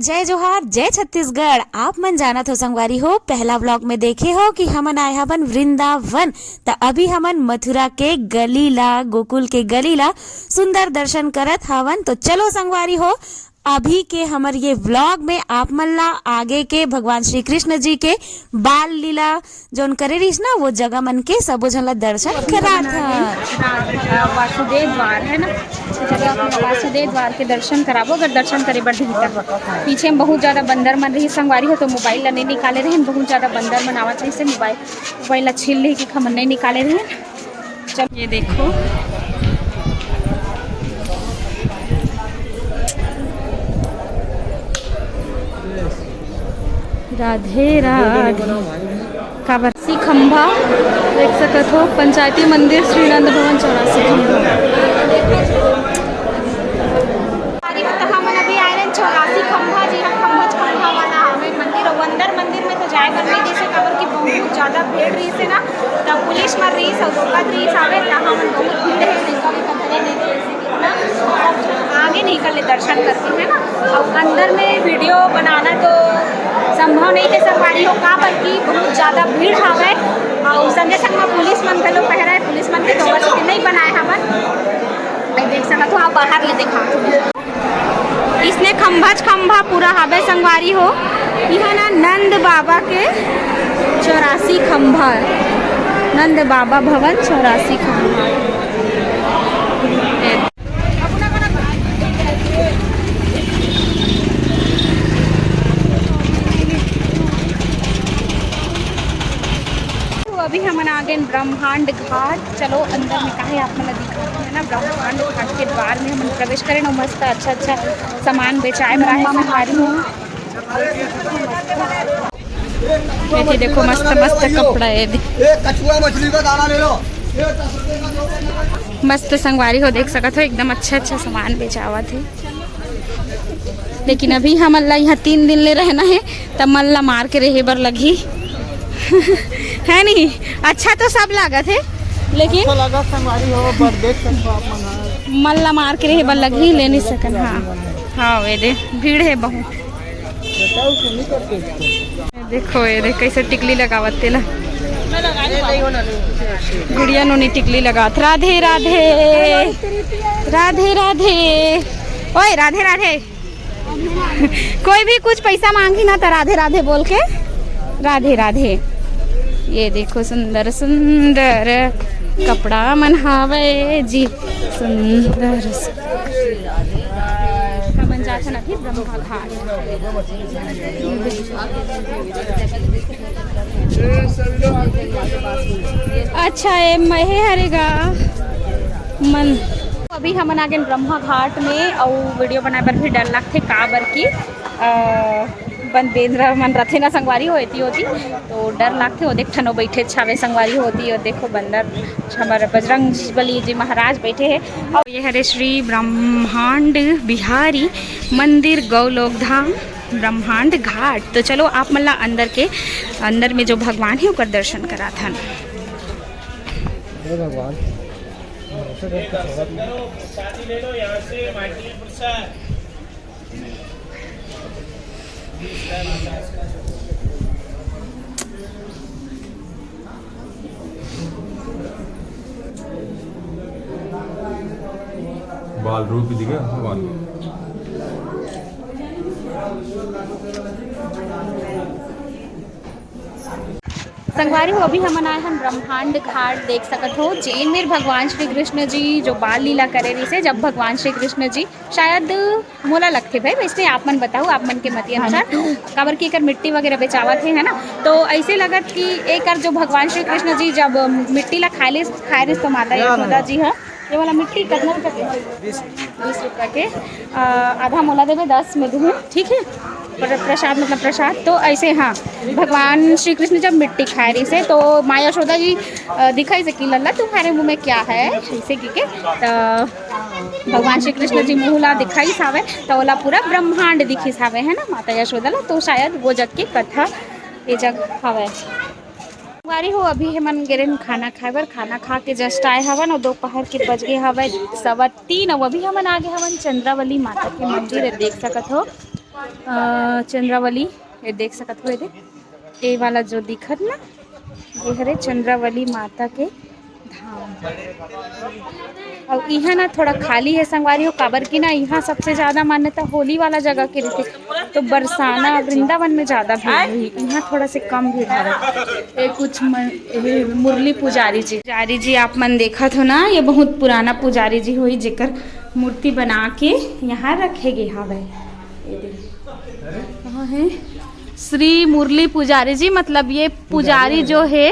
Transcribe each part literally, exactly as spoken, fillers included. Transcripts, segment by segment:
जय जोहार, जय छत्तीसगढ़। आप मन जानत हो संगवारी हो, पहला vlog में देखे हो कि हमन आए हवन वृंदावन, त अभी हमन मथुरा के गली ला, गोकुल के गली ला सुंदर दर्शन करत हवन। तो चलो संगवारी हो, अभी के हमर ये vlog में आप मन ला आगे के भगवान श्री कृष्ण जी के बाल लीला जोन करे रहिस ना, वो जगह मन के सबो झन ला दर्शन करात हन। वासुदेव द्वार है ना, जगह वासुदेव द्वार के दर्शन कराबो, अगर दर्शन करे बर दिही त। पीछे में बहुत ज्यादा बंदर मन रहिस संगवारी हो, तो मोबाइल ला नहीं निकाले रहिन, बहुत ज्यादा बंदर मन आवत रहिस, मोबाइल, मोबाइल ला छीन ले कि हमन नहीं निकाले रहिन। चल, ये देखो, राधे राधे। काबर सी खंभा देख सकत हो, पंचायती मंदिर, श्री नंद भवन, चौरासी खंभा। अरे, तो हमन अभी आए रहे चौरासी खंभा जी, हम खंभा खंभा वाला हमें मंदिर, और अंदर मंदिर में तो जाए बर नहीं दे से, काबर कि बहुत ज्यादा भीड़ रही से ना, तब पुलिस मन रहिस अउ रोकत रहिस हावय, त हमन बहुत भीड़ हे, लइका वइका धरे नइ रहिस हे, सब झन आगे निकल ले दर्शन करके, है ना। अउ अंदर में वीडियो बनाना तो संभव नहीं है संगवारी हो, काबर कि बहुत ज्यादा भीड़ हावय। अउ संगे संग में पुलिस मन घलो पहरा है, पुलिस मन के तो वजह से नहीं बनाए हमन। देख सकत हो आप, बाहर ले दिखा। इसने खंभाच खंभा पूरा हावय संगवारी हो। इहाँ ना नंद बाबा के चौरासी खंभा, नंद बाबा भवन चौरासी खंभा। तो अभी हमन आ गए ब्रह्मांड घाट। चलो अंदर में काहे आप मन ला दिखाते हैं ना, ब्रह्मांड घाट के द्वार में हमन प्रवेश करेन। मस्त अच्छा अच्छा सामान बेचाए बर आहे संगवारी हो। ये देखो मस्त मस्त कपड़ा है। ए, कछुआ मछली का दाना ले लो। मस्त संगवारी हो, देख सकत हो एकदम अच्छा अच्छा सामान बेचावत है। लेकिन अभी हमन ला यहाँ तीन दिन ले रहना है, त मन ला मार के रहे बर लगही। है नहीं? अच्छा तो सब लागत है, लेकिन अच्छा लगा संगवारी हो, पर देख सकते हो आप मन ह। मन ला मार के रहे बर लगही, ले नहीं सकन। हाँ, हाँ, ये दे, भीड़ है बहुत। बताओ, क्यों नहीं करते इसको? देखो, ये देख, कैसे टिकली लगावत तेला। गुड़िया नोनी टिकली लगावत। राधे, राधे। राधे, राधे। ओए, राधे, राधे। कोई भी कुछ पैसा मांगी ना, तो राधे, राधे बोल के, राधे, राधे। ये देखो, सुंदर, सुंदर कपड़ा मन हावे जी, सुंदर, सुंदर। हमन जाथन अभी ब्रह्मा घाट। अच्छा, ए महे हरे गा मन। अभी हमन आ गेन ब्रह्मा घाट में, अउ वीडियो बनाए बर भी डर लगथे, काबर कि, अ, बन बेंदरा मन रथे ना संगवारी हो, एती ओती, तो डर लगथे। ओ देख ठनो बैठे छावे संगवारी हो, ओती ओ देखो बंदर, हमर बजरंग बली जी महाराज बैठे हे। अउ ये हरे श्री ब्रह्मांड बिहारी मंदिर गौलोक धाम ब्रह्मांड घाट। तो चलो आप मन ला अंदर के, अंदर में जो भगवान हे ओकर दर्शन कराथन। हे भगवान, ऐसे करके स्वागत। बाल रूप दिखे भगवान। संगवारी हो, अभी हमन आए हन ब्रह्मांड घाट, देख सकत हो, जेन मेर भगवान श्री कृष्ण जी जो बाल लीला करे रहिसे, जब भगवान श्री कृष्ण जी, शायद मोला लगथे भाई, वैसे आप मन बताओ, आप मन के मति अनुसार, काबर कि एकर मिट्टी वगैरह बेचावत हे, है ना, तो ऐसे लगत कि एकर जो भगवान श्री कृष्ण जी जब मिट्टी ला खाए ले, खाए रहिस तो माता यशोदा जी ह, ये वाला मिट्टी कितना रुपया के? बीस रुपया के। अ, आधा मोला देबे, दस में दूँ, ठीक है। पर प्रसाद मतलब प्रसाद तो ऐसे, हाँ, भगवान श्री कृष्ण जब मिट्टी खाए रहिसे तो माँ यशोदा जी, अ, दिखाइसे कि लल्ला तुम्हारे मुंह में क्या है, ऐसे की के। तो भगवान श्री कृष्ण जी मुंह ला दिखाइस हावे, तो ओला पूरा ब्रह्मांड दिखिस हावे, है ना, माता यशोदा ला। तो शायद वो जग के कथा ये जग हावे। संगवारी हो, अभी हमन गे रहेन खाना खाए बर, खाना खा के just आए हवन, अउ दोपहर के बज गे हवय सवा तीन, अउ अभी हमन आ गे हवन चंद्रावली माता के मंदिर, देख सकत हो। अ, चंद्रावली, ये देख सकत हो, ये दे, ये वाला जो दिखत ना, ये हरे चंद्रावली माता के धाम। अउ इहाँ ना थोड़ा खाली हे संगवारी हो, काबर कि ना इहाँ सबसे ज्यादा मान्यता होली वाला जगह के रहिथे, तो बरसाना वृंदावन में ज्यादा भीड़ होही, इहाँ थोड़ा से कम भीड़ हवे। ये कुछ मन, ये मुरली पुजारी जी, पुजारी जी आप मन देखत हो ना, ये बहुत पुराना पुजारी जी होही, जेकर मूर्ति बना के यहाँ रखे गे हवय। ये दे, कहाँ है? श्री मुरली पुजारी जी, मतलब ये पुजारी जो है,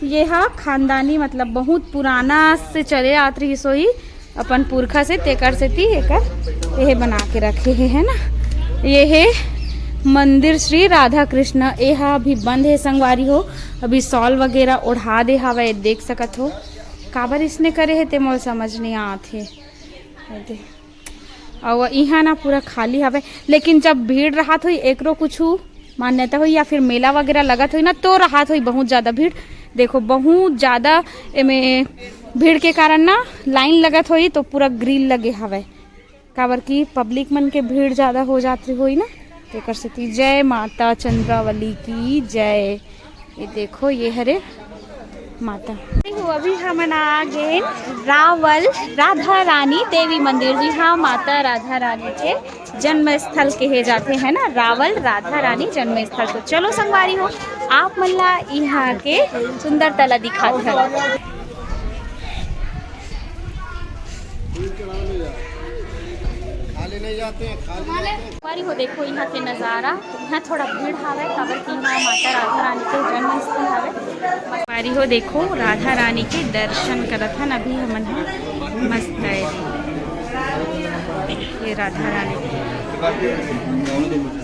ये हा खानदानी, मतलब बहुत पुराना से चले आत रहिस होही अपन पुरखा से, तेकर सेती एकर एहे बना के रखे हे, है ना। ये हे मंदिर श्री राधा कृष्ण, एहा अभी बंद हे संगवारी हो, अभी शॉल वगैरह ओढ़ा दे हवय, देख सकत हो। काबर इसने करे हे ते मोला समझ नहीं आत हे। ये दे। अउ इहाँ ना पूरा खाली हवे, लेकिन जब भीड़ रहत होई, एकरो कुछु मान्यता होई या फिर मेला वगैरह लगत होई ना, तो रहत होई बहुत ज्यादा भीड़। देखो, बहुत ज्यादा एमे भीड़ के कारण ना लाइन लगत होई, तो पूरा ग्रिल लगे हवे, काबर कि पब्लिक मन के भीड़ ज्यादा हो जात होई ना, तेकर सेती। जय माता चंद्रावली की जय। ये देखो, ये हरे माता। देखो, अभी हमन आ गे रावल राधा रानी देवी मंदिर। जी हाँ, माता राधा रानी के जन्म स्थल कहे जाथे, है ना, रावल राधा रानी जन्म स्थल। तो चलो संगवारी हो, आप मन ला इहाँ के सुंदरता ला दिखात हन। खाली नहीं जाते हैं, खाली जाते हैं। संगवारी हो, देखो इहाँ के नजारा। इहाँ थोड़ा भीड़ हावय, काबर कि इहाँ माता राधा रानी के जन्म स्थल हावय। संगवारी हो, देखो राधा रानी के दर्शन करत हन अभी हमन ह। मस्त है ये राधा रानी,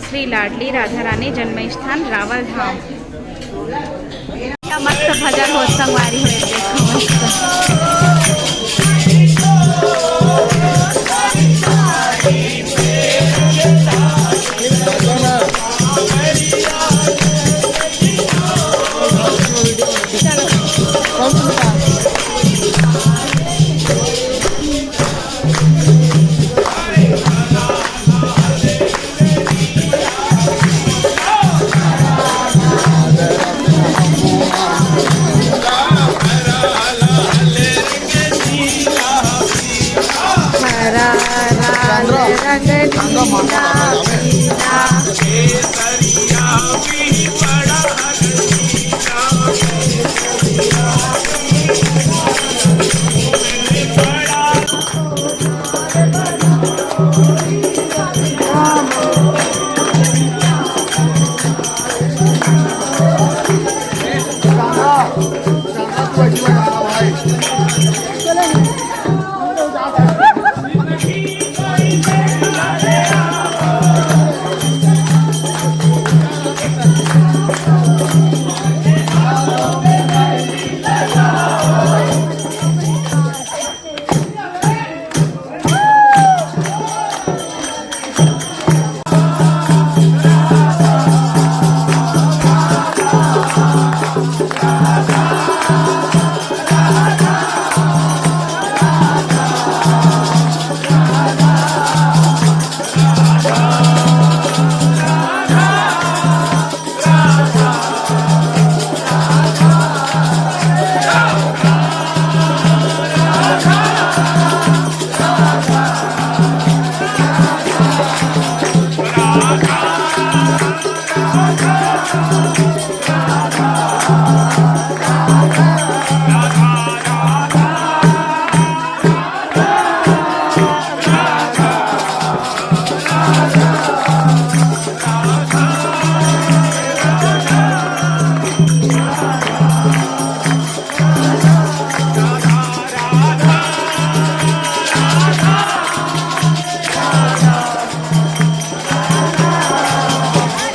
श्री लाडली राधा रानी जन्म स्थान रावल धाम। क्या मस्त भजन हो संगवारी हो, देखो मस्त।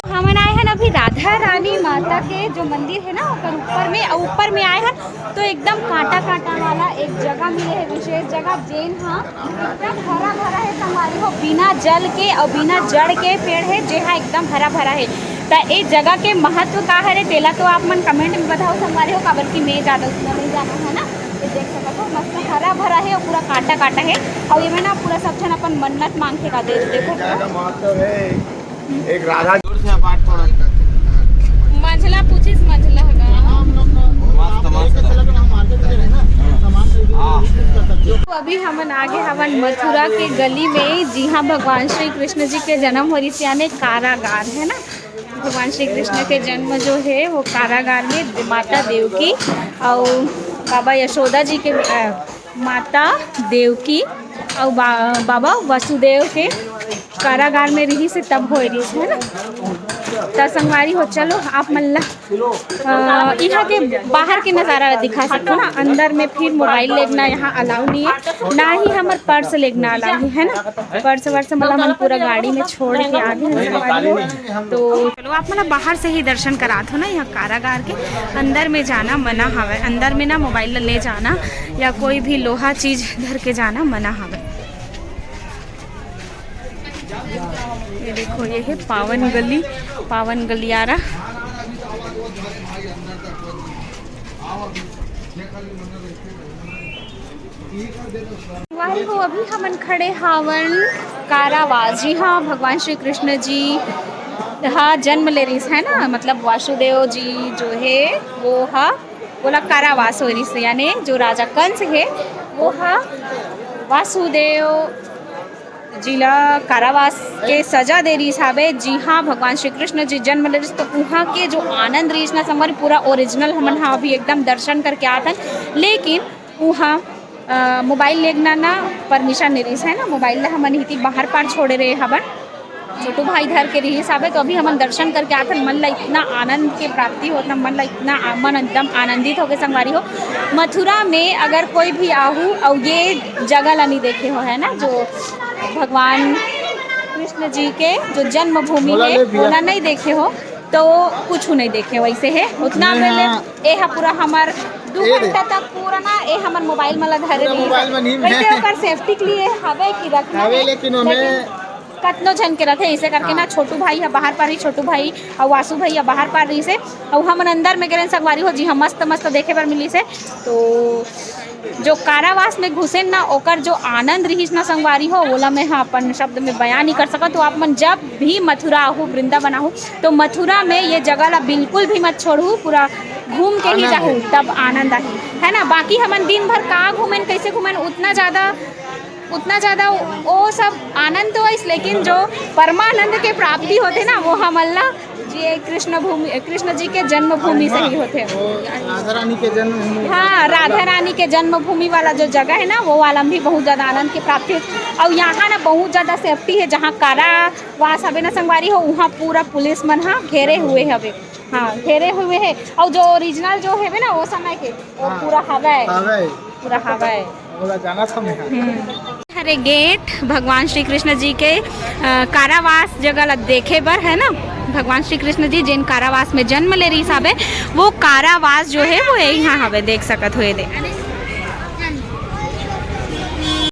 हमन आए हन अभी राधा रानी माता के जो मंदिर है ना, ओकर ऊपर में, अउ ऊपर में आए हन तो एकदम कांटा कांटा वाला एक जगह मिले है, विशेष जगह, जेन हा एकदम हरा भरा है संगवारी हो, बिना जल के अउ बिना जड़ के पेड़ है, जे हा एकदम हरा भरा है। त ए जगह के महत्व का हरे, तेला तो आप मन कमेंट में बताओ संगवारी हो, काबर कि मैं ज्यादा उतना नहीं जाना है ना। ये देख सकत हो, मस्त हरा भरा है अउ पूरा कांटा कांटा है, अउ एमे ना पूरा सब झन अपन मन्नत मांगथे का दे, देखो। ज्यादा महत्व है। एक राधा जोर से पाठ पढ़ो। मंझला पूछिस, मंझला हगा। मस्त, मस्त। हाँ। तो अभी हमन आगे हवन मथुरा के गली में, जिहाँ भगवान श्री कृष्ण जी के जन्म होरिस, यानी कारागार है ना। भगवान श्री कृष्ण के जन्म जो है वो कारागार में माता देवकी और बाबा यशोदा जी के, अ, माता देवकी अउ बा-, बाबा वसुदेव के कारागार में रिहिस हे, तब होए रिहिस हे ना। त संगवारी हो, चलो आप मन ला, अ, इहाँ के बाहर के नजारा ला दिखा सकथो ना। अंदर में फिर मोबाइल लेगना यहाँ अलाउ नहीं है, ना ही हमर पर्स लेगना अलाउ है, है ना। पर्स वर्स मतलब हमन पूरा गाड़ी में छोड़ के आ गए हैं संगवारी हो। तो चलो आप मन ला बाहर से ही दर्शन करात हो ना, यहाँ कारागार के अंदर में जाना मना हवय। अंदर में ना मोबाइल ला ले जाना या कोई भी लोहा चीज धर के जाना मना हवय। ये देखो, ये है पावन गली, पावन गलियारा। भाई हो, अभी हमन खड़े हावन कारावास, जी हाँ, भगवान श्री कृष्ण जी हा जन्म ले रिहिस है ना, मतलब वासुदेव जी जो है वो हा, बोला कारावास हो रिहिस, यानी जो राजा कंस है वो हा वासुदेव जी ला कारावास के सजा दे रिहिस हावे। जी हाँ, भगवान श्री कृष्ण जी जन्म ले रिहिस, तो उहाँ के जो आनंद रिहिस ना संगवारी, पूरा ओरिजिनल हमन हा अभी एकदम दर्शन करके आत हन। लेकिन उहाँ, अ, मोबाइल लेगना ना परमिशन नहीं रिहिस है ना, मोबाइल ला हमन इही बाहर पार छोड़े रहे हवन। छोटू भाई धर के रिहिस हावे, तो अभी हमन दर्शन करके आथन। मन ला इतना आनंद के प्राप्ति होत ना, मन ला इतना आ-, मन एकदम आनंदित हो गए संगवारी हो। मथुरा में अगर कोई भी आहू और ये जगह ला नहीं देखे हो है ना, जो भगवान कृष्ण जी के जो जन्मभूमि है, ओला नहीं देखे हो तो कुछ नहीं देखे वैसे है। उतना बेले ए हा पूरा हमर दू घंटा तक पूरा ना ए हमर मोबाइल में ला धरे रहिस। मोबाइल में नहीं वैसे ओकर सेफ्टी के लिए हवे कि रखना हवे, लेकिन ओमे कतनो झन के रथे, इसे करके ना छोटू भाई ह बाहर पार ही, छोटू भाई अउ वासु भैया बाहर पार रहिस हे, अउ हमन अंदर में गेरेन संगवारी हो जी, हम मस्त मस्त देखे बर मिलिस हे। तो जो कारावास में घुसेन ना, ओकर जो आनंद रिहिस ना संगवारी हो, ओला मैं ह अपन शब्द में बयान नहीं कर सकत। तो आप मन जब भी मथुरा आहू, वृंदावन आहू, तो मथुरा में ये जगह ला बिल्कुल भी मत छोड़ू, पूरा घूम के ही जाहू, तब आनंद आही, है ना। बाकी हमन दिन भर का घूमेन, कैसे घूमेन, उतना ज्यादा उतना ज्यादा वो सब आनंद तो होइस, लेकिन जो परमानंद के प्राप्ति होथे ना, वो हमन ला ये कृष्ण भूमि, कृष्ण जी के जन्मभूमि से ही होथे। वो राधा रानी के जन्मभूमि। हाँ, राधा रानी के जन्मभूमि वाला जो जगह है ना, वो वाला में भी बहुत ज्यादा आनंद की प्राप्ति होथे। और यहाँ ना बहुत ज्यादा सेफ्टी है, जहाँ कारावास हवे ना संगवारी हो, वहाँ पूरा पुलिस मन हा घेरे हुए हवे। हाँ, घेरे हुए है। और जो ओरिजिनल जो हवे ना वो समय के, वो हाँ। पूरा हवे। हवे। पूरा हवे। ओला जाना था मैं। हम्म। हरे गेट भगवान श्री कृष्ण जी के, अ, कारावास जगह ला देखे बर, है ना। भगवान श्री कृष्ण जी जिन कारावास में जन्म ले रहिस हावे, वो कारावास जो है वो यहाँ हवे, देख सकत हो ये दे।